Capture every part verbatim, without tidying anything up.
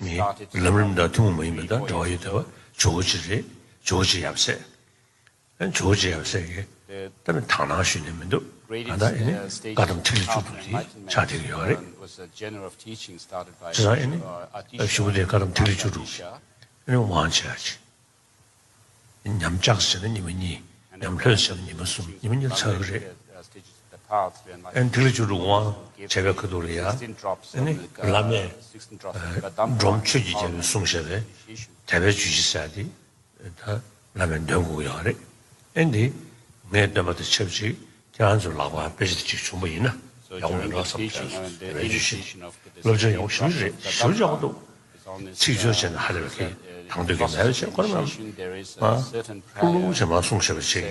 མི་ལམ་རིམ་དང་ཐུན་མོང་མ་ཡིན་པ་དང་འབྲེལ་བ་ཡོད་བསྡད་པ་ཇོ་བོ་རྗེ་རེད། ཇོ་བོ་རྗེ་ཡབ་སྲས། ཨ་ཇོ་བོ་རྗེ་ཡབ་སྲས་ཀྱིས་ད་ནི་དག་སྣང་ཞུས་ནས་མི་འདུག་ད་ལྟ་ཨེ་ནི་བཀའ་གདམས་ཐིག་ལེ་བཅུ་དྲུག་དེ་ཕྱག་བྲིས་ཀྱི་ཡོད་རེད། བྱས་ཙང་ཨེ་ནི་ཞུ་བོ་དེ་བཀའ་གདམས་ཐིག་ལེ་བཅུ་དྲུག་ཨེ་ནི་དབང་བྱེད་ཡ་ཅིག་ཉམས་ཆག་བྱས་ན་ཉི་མ་གཉིས། ཉམས་ལྷོད་བྱས་ན་ཉི་མ་གསུམ། ཉི་མ་གཉིས་ཚར་གི་རེད། ཨན་ཐིག་ལེ་བཅུ་དྲུག་དབང་བྱས་པའི་ཁ་ཐུག་ལ་ཡ། ཨ་ནི་བླ་མས་སྒྲོམ་ཆོས་ཀྱི་རྒྱལ་པོས་གསུངས་བཞག་པའི་དད་པའི་བརྗོད་གཞི་ཟེར་ཡ་དེ་ད་བླ་མས་འདོན་དགོས་ཀྱི་ཡོད་རེད། ཨན་དེ་ངས་འདོན་པ་དང་ཆབས་ཅིག་ཁྱེད་རང་ཚོའི་ལག་པར་དཔེ་ཆ་དེ་ཅིག་བྱུང་པ་ཡིན་ན་ཡག་པོ་མེད་འགྲོ་བསམ་དྲན་སོང་། དད་པའི་བརྗོད་གཞི་སློབ་སྦྱོང་ཡག་པོ་ཞེ་པོ་ཅིག་རེད། ཞེ་པོ་ཅིག་ཡག་པོ་འདུག་ཚིག་སྦྱོར་བྱས་ན་ཧ་ལས་པའི་གི་དང་དོད་ཀྱི་མེད་པ་བྱས། ཁོ་རང་ལ་ཀླུ་ཀླུ་བྱས་མ་གསུངས་བཞག་པ་ཅིག་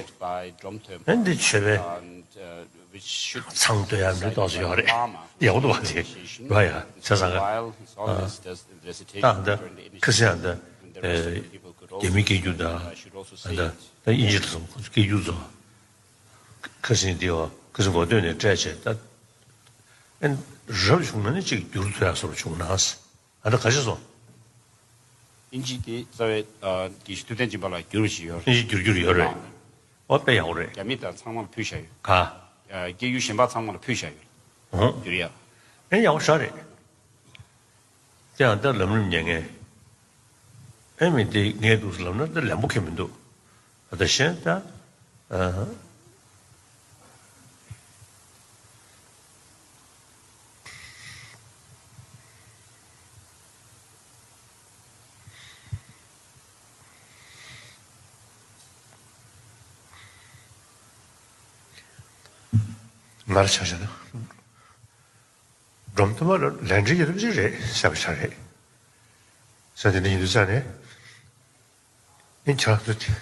ཨན་འདི་ཆོས་པའི་ཚང་བསྟོད་ཡ་འདི་ཏོག་ཙམ་ཡོད་རེད། ཡག་པོ་འདུག་བ་དེ་ཡོད་ཡ་བྱས་ཙང་ག་ད་འདི་ཁ་སང་འདི་རྒྱ་མི་སྐད་སྒྱུར་དང་འདི་ད་དབྱིན་ཇི་ལ་སོང་ཁོ་ཚོ་སྐད་སྒྱུར་ཚོ་ཁ་སང་འདི་ཁ་སང་གོ་ཐོས་ནས་སྤྲད་བྱས་ད་ཨན་རབ་བྱུང་ན་ནི་ཅིག་བསྒྱུར་ཐུབ་ཡ་བཟོ་འདྲ་བྱུང་ན། ཨ་ད་ག་ཞིག་སོང་། ཨིན་ཇི་དེ་རྩ་བའི་ཨ་དགེ་བཤེས་ཐུབ་བསྟན་སྦྱིན་པ་ལགས་བསྒྱུར་བ་ཞིག་ཡོད་རེད། ཨིན་ཇི་བསྒྱུར་རྒྱུ་ཡོད་རེད། ཨོ་དཔེ་ཡག་པོ་རེད། རྒྱ་མི་དང་ཚང་མར་ཕུལ་བཞག་ཡོད། ག་ཨ་སྐད་ཡིག་གཞན་པ་ཚང་མར་ཕུལ་བཞག་ཡོད། ཨོ་བསྒྱུར་ཡ། ཨེ་ཡག་པོ་ཞེ་དྲག་རེད། དེ་ཡང་ད་ལམ་རིམ་ཉན་མཁན། ཨེ་མི་དེ་ངས་འདུག་ལབ་ན་ད་ལན་པོ་ཁེལ་མི་འདུག་ད་གཞན་ད། ཨ། ང་ལ་ཆ་བཞག་ན། སྒྲོམ་དུ་མ་ལ་ལན་འདྲི་ཡོད་པ་ཅིག་རེད་ཟེར་བ་ཆགས་རེད། ས་དེ་འདྲ་ཡིན་དུས་ཙང་ནས། ཨེ་ཁྱེད་རང་ཚོ་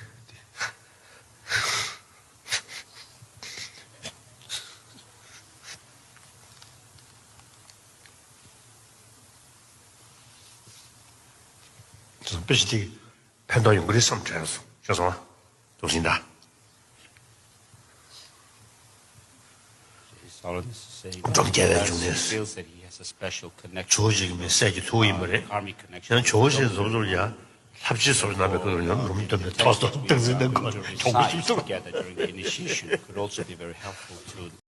དེ། དཔེ་ཆ་དེ་ཕན་ཐོགས་ཡོང་གི་རེད་བསམ་དྲན་སོང་། ཤེས་སོང་ཨ། འདུག་ཟིན་ད། སྒྲོམ་རྒྱལ་བའི་འབྱུང་གནས། ཇོ་བོ་རྗེ་གི་མི་སྲས་ཀྱི་ཐུ་བོ་ཡིན་པ་རེད། ཡང་ཇོ་བོ་རྗེ་རྫོབ་རྫོབ་ཡ་ལྷ་བཅས་སོགས་རྣམ་པའི་ཀུན་ཏུ་ཡང་ལུམ་སྟོན་པའི་ཐོག་ཏུ་སྟངས་འཛིན་གནང་དགོས་གྲོགས་པོ་ཞིག་ཐུབ།